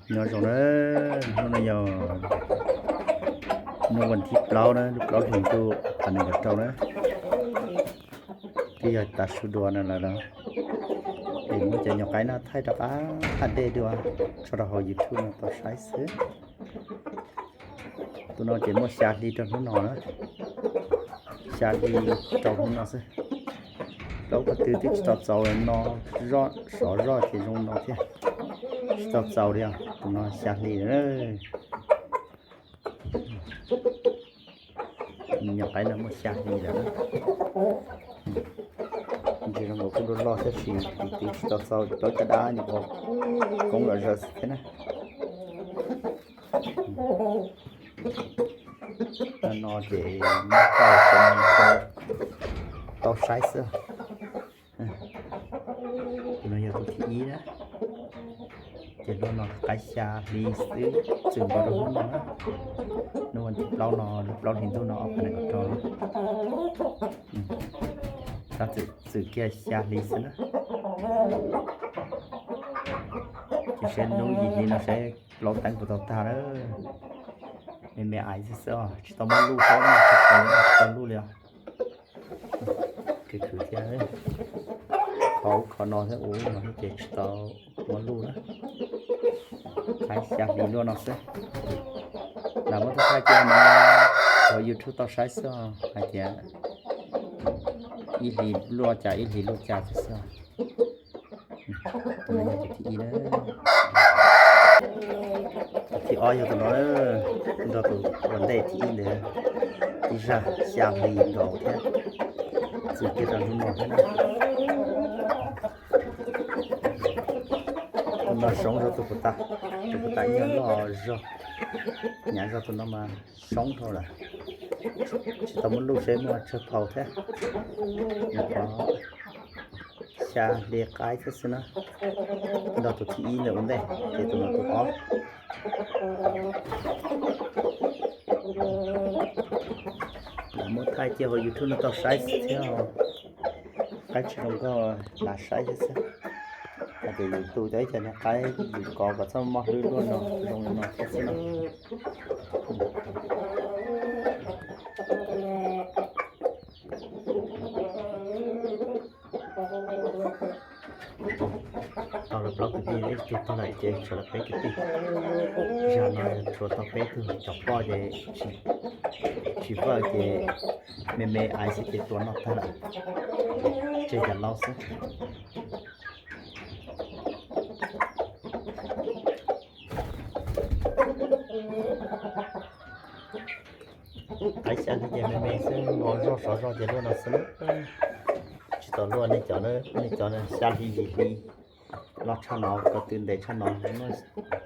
Nyob zoo na, hnub no yog hnub vas thib plaub na, lub plaub hlis ntuj ob phav nees nkaum rau na. Twb yog tav su dua no lawm los, es muab cov nyuam qaib no thaij rov qab dej dua tso rau hauv YouTube no tau saib xwb. Tus no ces muaj xya hli rau hnub no na, xya hli rau hnub no xwb. Plaub ko tw twb tsis tau txaus no, zoj sov zoj ces zoo no thiab, tsis tau txaus li os. Tus no xya hli lawm. Nyuam qaib no muaj xya hli lawm na. Ntsia zoo nkaus kuj loj loj tab sis tus twg tsis tau txaus, plaub caj dab nyuam qhuav koob los zaws xwb thiab na. No ces muab thaij tau saib xwb. Tus no yog tus thib ib na. Ces luaj no qaib xya hli xwb, txwm nkaus rau hnub no na. Hnub vas thib plaub no, lub plaub hlis ntuj no ob phav nees nkaum rau na. Tab txwm kiag xya hli xwb na. Ces saib hnub yim hli no saib plaub teeb puas tau tag na. Me me aiv xwb xwb os, tsis tau muaj luj, tsis tau luj li os. Khwv khwv thiab, qhov ub qhov no thiab, ub no ces tsis tau muaj luj na. Qaib xya hli luaj no xwb. Lam muab thaij thaij cia no rau YouTube tau saib xwb os, hais tias ib hlis luaj cas ib hlis luaj cas xwb xwb os. Tus no yog tus thib ib na. Tus thib ob yog tus no, nrog tus ua ntej thib ib ntawd ib zaj xya hli nkaus thiab, txwm kiag rau hnub no thiab na. Tus no soob zog tus puas tag, tus puas tag nyiaj loj zog, hnyav zog, tus no mas soob dhau lawm. Tsis tau muaj luj seb muaj tsawg phau thiab. Nyuam qhuav xya hli qaib thiab xwb na. Nrog tus thib ib ntawd ua ntej, ces tus no tus ob. Lam muab thaij cia hauv YouTube no tau saib xwb thiab. Qaib tsis zoo nkauj lam saib thiab xwb. Hais tias yus tu cov ib co niag qaib yus kov kom txhob mob hlwb luaj no zoo li no thiab xwb na. Tau lawm plaub kwv tij, ib tug tag lawm ces tshuav lawm peb kwv tij. Zag no tshuav tau peb tug, cov poj ces tsis vawj ces me me aiv xwb ces tua noj tag lawm, tseg cov laub xwb. Qaib xya hli ces me me xwb, npau zoj sov zoj ces luaj no xwb. Tsis tau luaj, nej cov, nej cov xya hli yim hli loj tshaj no, ko tw ntev tshaj no,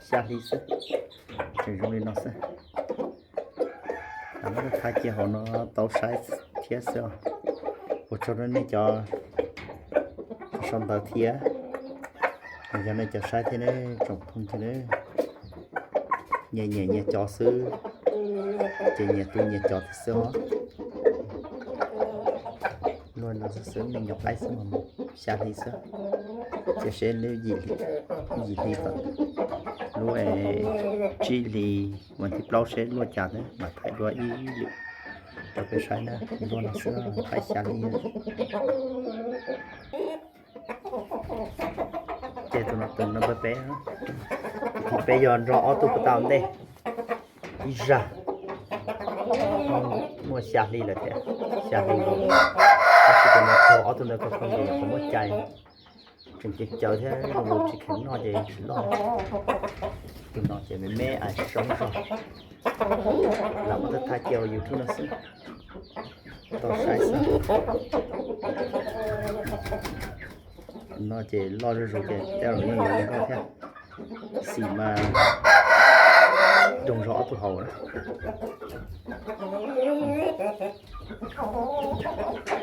xya hli xwb, tseem zoo li no xwb. Lam muab thaij cia hauv no tau saib thiab xwb os. Ua tsaug rau nej cov sau ntawv thiab, yog nej cov saib thiab ne, tsoom phooj ywg ne, nyias nyias nyias cov xwb, ces nyias tu nyias cov thiab xwb os. Luaj no xwb xwb, me nyuam qaib xwb mas xya hli xwb, cia seb lub yim hli, lub tsib hli vas thib plaub seb luaj cas thiab mam thaij dua ib lwm rau peb saib na. Luaj no xwb, qaib xya hli. Ces tus no tus number peb, tus peb yog nrog ob tug puag ta ntej ib zag, muaj xya hli lawm thiab, xya hli nkaus. Tab sis tus no raug ob tug ntawd kho kho nkaus, nyuam qhuav muab cais, tseem cev cawv thiab, zoo nkaus tsis kheev noj ces tsis loj. Tus no ces me me aiv soob zog. Lam muab thaij thaij cia hauv YouTube no xwb, tau saib xwb. No ces loj zuj zus ces tej zaum yeej yuav zoo nkauj thiab. Xim mas doog zog ob tug hau na.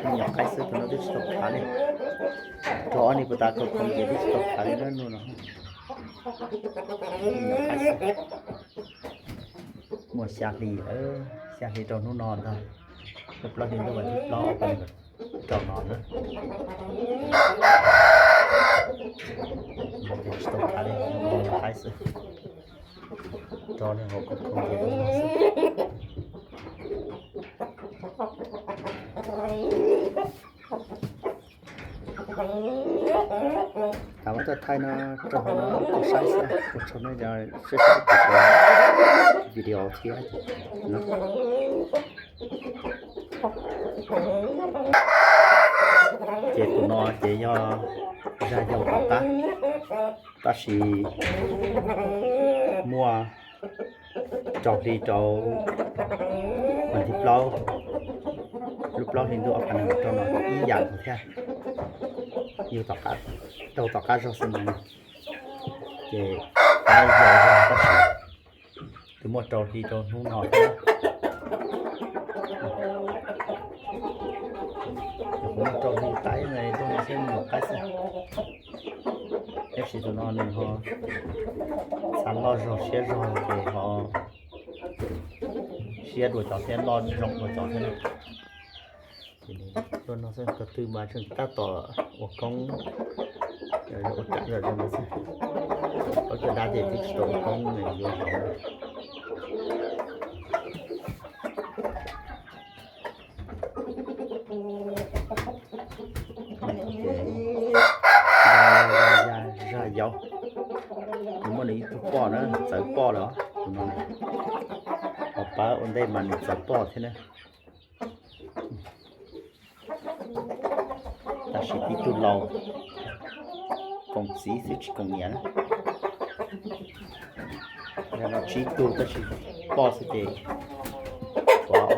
Me nyuam qaib xwb, tus no twb tsis tau khav li. Raug ob niag puag ta kho kho ces twb tsis tau khav li na hnub no. Me nyuam qaib xwb. Muaj xya hli, xya hli rau hnub no ntag. Lub plaub hli ntuj vas thib plaub rau no na. Tsis tau khav li, me nyuam qaib xwb. Rau li hauv qhov khoom ces Tam muab thaij thaij no rau hauv no tau saib xwb, ua tsaug nej sib ntsib rau video thiab. Ces tus no ces yog zaj yaus tom qab, tab sis muaj rau hli rau vas thib plaub, lub plaub hli ntuj ob phav nees nkaum rau no ib yam nkaus thiab. Yus rau tom qab zog xwb no, ces qaib yog zog tab sis twb muaj rau hli rau hnub no thiab. Nyuam qhuav muaj rau hli qaib no, tus no xwb nyuam qaib xwb. Tab sis tus no nws ho txha loj zog siab zog ces ho siab dua cov thiab, loj zoo dua cov thiab na. Ces nws tuaj no xwb, ko tw mas tseem tab tom ua koob, ua kam zom zaws no xwb. Plaub caug dab ces twb tsis tau ua koob nws yuav hauv na. Zaj yaus, nws muaj nws ib tug poj na, txawv poj lawm os tus no. Ho pab ua ntej mas nws txawv poj thiab na. Tab sis tib tug laus, koom txiv xwb tsis koom niam na. Yog no tsib tug tab sis poj xwb ces tshuav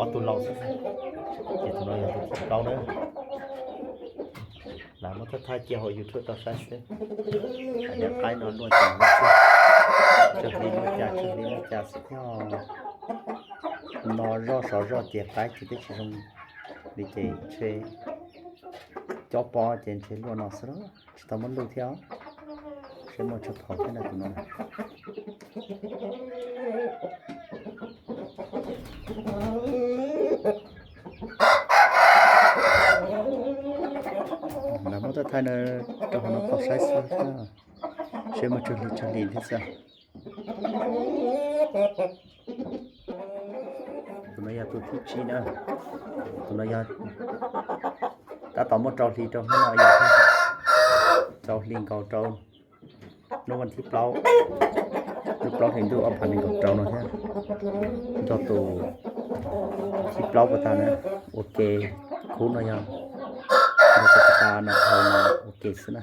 ob tug laus xwb, ces tus no yog tus thib plaub na. Lam muab thaij thaij cia hauv YouTube tau saib xwb. Hais tias qaib no luaj cas xwb, tsawg hli luaj cas, tsawg hli luaj cas xwb thiab. No zoj sov zoj ces qaib ces twb tsis zoo li ces ntshe cob pob ces ntshe luaj no xwb los tsis tau muab luj thiab. Seb muaj tshuaj phom thiab ntawm tus no. Lam muab thaij thaij no rau hauv no tau saib xwb, seb muaj tsawg hli tsawg hli thiab xwb. Tus no yog tus thib tsib na. Tus no yog tab tom muaj rau hli rau hnub no yog rau hli nkaus rau hnub vas thib plaub, lub plaub hli ntuj ob phav nees nkaum rau no thiab. Nrog tus thib plaub puas tas na, ua ke. Khub no yog nrog tus puas tas no hau no ua ke xwb na.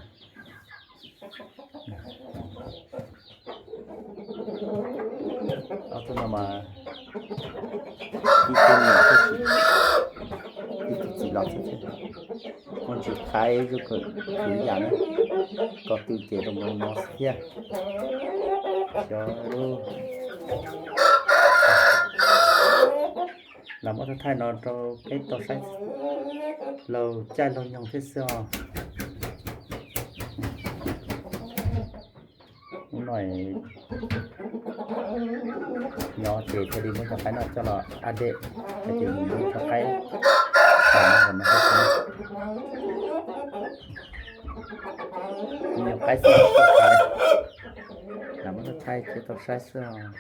Ob tug no mas ib tug niam tab sis ib tug txiv los xwb thiab. Muaj ntsis qaib zuj kwv yam na, ko tw ces zoo no xwb thiab. Xyov, lam muab thaij thaij no rau peb tau saib laug caij laug nyoog thiab xwb os. Hnub no nyob ces thiaj li muab cov qaib no coj los update, ces mus muab cov qaib no, nyuam qaib xwb, lam muab thaij thaij ces tau saib xwb os.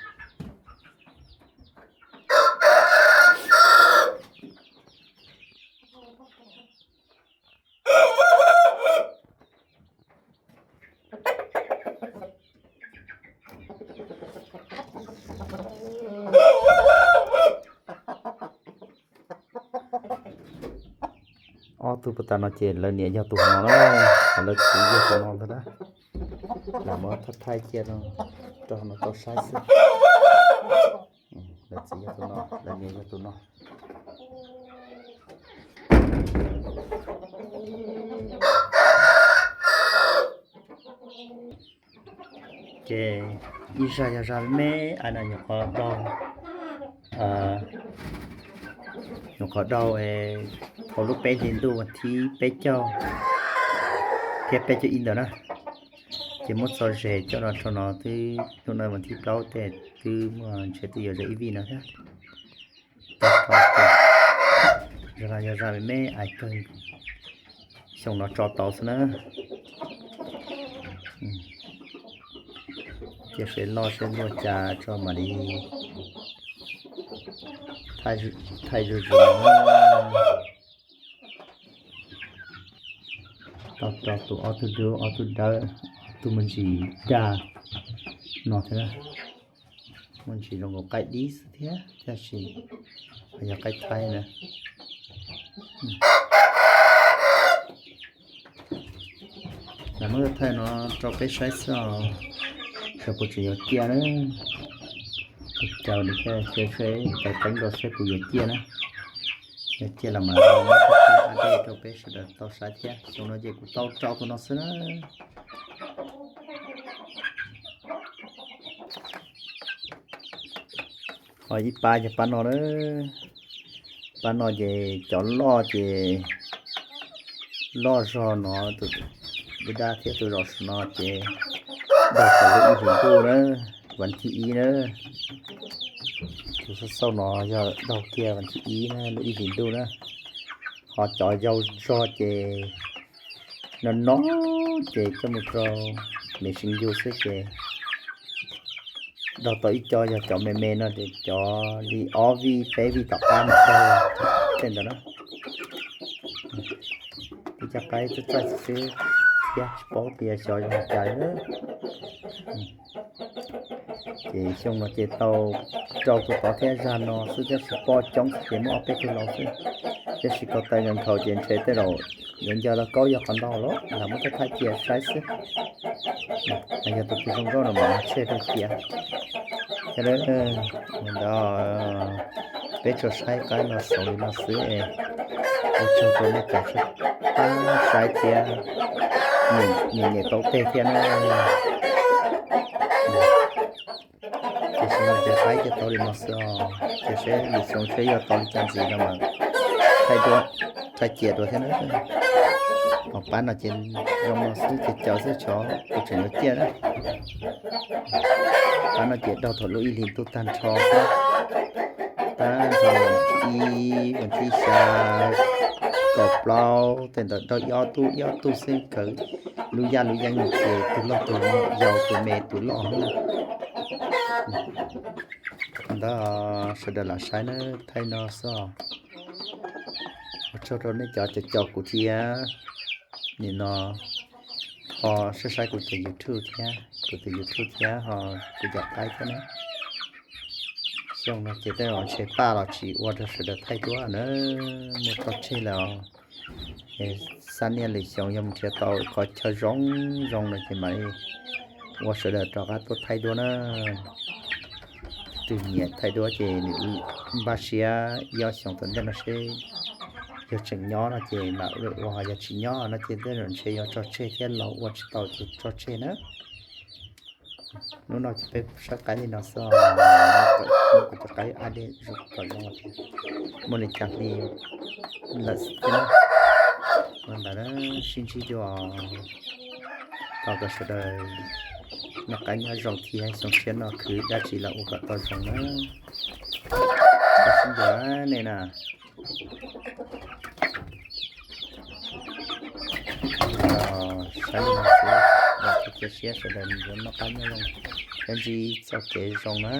Ob tug puas tas no ces lawv niam yog tus no na, lawv txiv yog tus no ntag na. Lam muab thaij thaij cia rau no tau saib xwb. Lawv txiv yog tus no, lawv niam yog tus no. Ces ib zaj yog zaj me me no, nyuam qhuav dhau, nyuam qhuav dhau thaum lub peb hli ntuj vas thib peb caug thiab peb caug ib ntawd na. Ces muab txo ze coj los rau no twb hnub no vas thib plaub tej twb muaj ntshe twb yuav ze ib vij no thiab. Zaj no yog zaj me me ais kawg, xyoo no tso tau xwb na. Cia seb loj seb luaj cas tso mam li thaij zuj zus. Tau rau tus ob tug dub ob tug dawb, ob tug me ntsis dag no thiab. Me ntsis zoo nkaus qaib dib xwb thiab tab sis yog qaib thaib na. Lam muab thaij no rau peb saib xwb os, xyov puas tseem yuav ciaj na. Caw li thiab cia seb tais teeb rau seb puas yuav ciaj na. Yog ciaj los mas muab thaij update rau peb sawv daws tau saib thiab. Xyoo no ces kuv tau rau tus no xwb na. Ho ib pab yog pab no na. Pab no ces cov loj ces loj zog no, tus dab thiab tus zos no ces dag thaum lub ib hlis ntuj na, vas thib ib na. Tus xauj xauj no yog dag kiag vas thib ib na, lub ib hlis ntuj na. Ho cov yau zog ces no no ces coj mus rau me sib ncu xwb ces dag tau ib co, yog cov me me no ces cov li ob vij peb vij tom qab no tej ntawd na. Ib co qaib txaij txaij xwb thiab tsis paub tias xyov yog cas. Ces xyoo no ces tau rau tus tod thiab zag no xwb tab sis poj coob xwb ces muaj ob peb tug laus xwb. Tab sis ko taw nkhaus nkhaus ces ntshe tej zaum yuav nco los kaub yog qhov ntau los lam muab thaij thaij cia saib xwb. Yog tus twg zoo nkauj no mas tshem rau cia. Ntawd peb tsuas saib qaib no xaus li no xwb es ua tsaug rau nej cov tau saib thiab nyiam nyiam tau tej thiab na. Ces xyoo no ces qaib ces tau li no xwb os, ces seb lwm xyoo seb yog tau li cas ntxiv no mas thaij dua, thaij cia dua thiab na. Ho pab no ces zoo no xwb ces caw xwb, xyov kuv tseem yuav ciaj na. Pab no ces dag thaum lub ib hlis ntuj tag nrho xwb. Tag nrho vas thib ib, vas thib xya, kaum plaub tej ntawd dag ib ob tug ib ob tug xwb, kawg lub yaj lub yeeb ces tus loj tus yau, tus me tus loj na. Ntawd sawv daws lam saib na, thaij no xwb os. Ua tsaug rau nej cov caum caum kuv thiab. Nim no ho saib saib kuv cov YouTube thiab, kuv tus YouTube thiab ho kuv cov qaib thiab na. Xyoo no ces tej zaum ntshe paj los tsis ua rau sawv daws thaij duab na, muaj tso tseg lawm os. Xab niaj lwm xyoo yog mus nrhiav tau qhov chaw zoo zoo no ces mam li ua sawv daws rov qab tuaj thaij duab na. Tus nyiam thaij duab ces nws npaj siab ib ob xyoos tom ntej no seb yog tseem nyob no ces mam ua, yog tsis nyob no ces tej zaum ntshe yuav tso tseg thiab los ua tsis tau ces tso tseg na. Hnub no ces peb saib qaib li no xwb os, kuv cov qaib ab dej kom zoo thiab, muaj li cas hli lawm xwb thiab na. Ua ntawd sib ntsib dua, thov kom sawv daws noj qab nyob zoo thiab xyoo tshiab no khwv dab tsi los ua kom tau zoo na. Sib ntsib nej na. Saib li no xwb, cia siab sawv daws yuav noj qab nyob zoo, sib ntsib txoj kev zoo na.